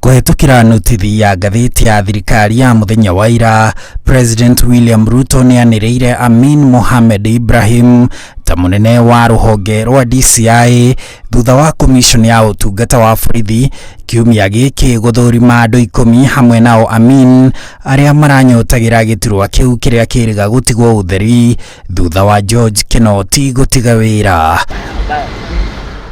Kũhetũkĩra notithi ya ngathĩti ya thirikari ya mũthenya wa ira, President William Ruto nĩanĩrĩire Amin Mohamed Ibrahim ta mũnene wa rũhonge rwa DCI thutha wa commission ya ũtungata wa borithi kiumia gĩkĩ gũthũrima andũ 10 hamwe nao Amin arĩa maranyotagĩra gĩturwa kĩu kĩrĩa kĩrĩga gũtigwo ũtheri thutha wa George Kinoti gũtiga wĩra.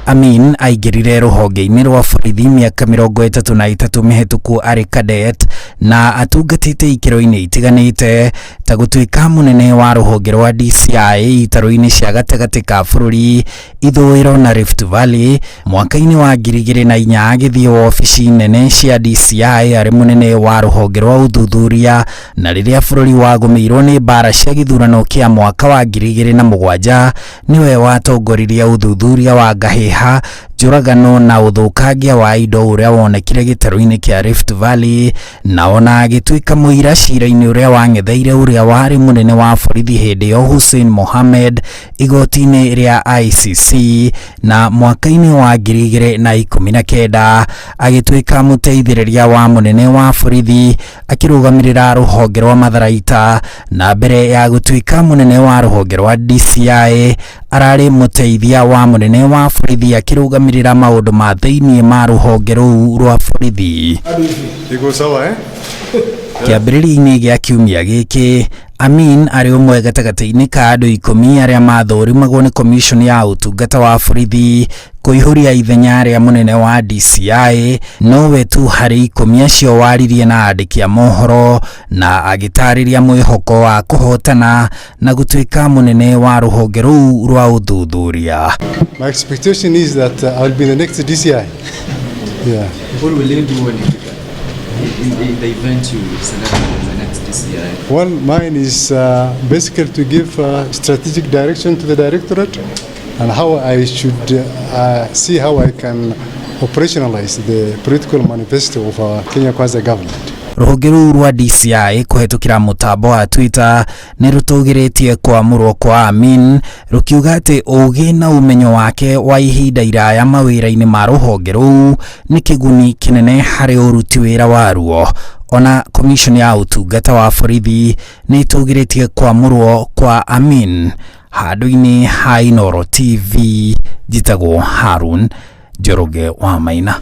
Amin aingĩrire rũhonge-inĩ rwa borithi mĩaka 33 mĩhĩtũku arĩ cadet na atungatĩte ikĩro-inĩ itiganĩte ta gũtuĩka mũnene wa rũhonge rwa DCI itarũ-inĩ cia gatagatĩ ka bũrũri, ithũĩro na Rift Valley. Mwaka-inĩ wa 2004 agĩthiĩ wabici nene cia DCI arĩ mũnene wa rũhonge rwa ũthuthuria, na rĩrĩa bũrũri wagũmĩirwo nĩ mbara cia gĩthurano kĩa mwaka wa 2007 nĩwe watongoririe ũthuthuria wa ngahĩha, njũragano na ũthũkangia wa indo ũrĩa wonekire gĩtarũ-inĩ kĩa Rift Valley, na ona agĩtuĩka mũira cira-inĩ ũrĩa wang'etheire ũrĩa warĩ mũnene wa borithi hĩndĩ ĩyo Hussein Mohamed igoti-inĩ rĩa ICC, na mwaka-inĩ wa 2019 agĩtuĩka mũteithĩrĩria wa mũnene wa borithi akĩrũgamĩrĩra rũhonge rwa matharaita, na mbere ya gũtuĩka mũnene wa rũhonge rwa DCI ararĩ mũteithia wa mũnene wa borithi akĩrũgamĩrĩra maũndũ ma thĩinĩ ma rũhonge rũu rwa borithi. Iko sawa, eh? Kĩambĩrĩria-inĩ gĩa kiumia gĩkĩ, Amin arĩ ũmwe gatagatĩ-inĩ ka andũ 10 arĩa mathũrimagwo nĩ commission ya ũtungata wa borithi kũihũria ithenya rĩa mũnene wa DCI, nowe tu harĩ 10 acio waririe na andĩki a mohoro na agĩtarĩria mwĩhoko wa kũhotana na gũtuĩka mũnene wa rũhonge rũu rwa ũthuthuria. My expectation is that I'll be the next DCI. Yeah. What will you do when you in the event you select as the next DCI? Well, mine is basically to give strategic direction to the directorate and how I should see how I can operationalize the political manifesto of our Kenya Kwanza government. Rũhonge rũu rwa DCI kũhetũkĩra mũtambo wa Twitter nĩ rũtũgĩrĩtie kwamũrwo kwa Amin, rũkiuga atĩ ũgĩ na ũmenyo wake wa ihinda iraya mawĩra-inĩ ma rũhonge rũu nĩ kĩguni kĩnene harĩ ũruti wĩra waruo. Ona commission ya ũtungata wa borithi nĩ ĩtũgĩrĩtie kwamũrwo kwa Amin. Handũ-inĩ ha Inooro TV, njĩtagwo Harun Njoroge wa Maina.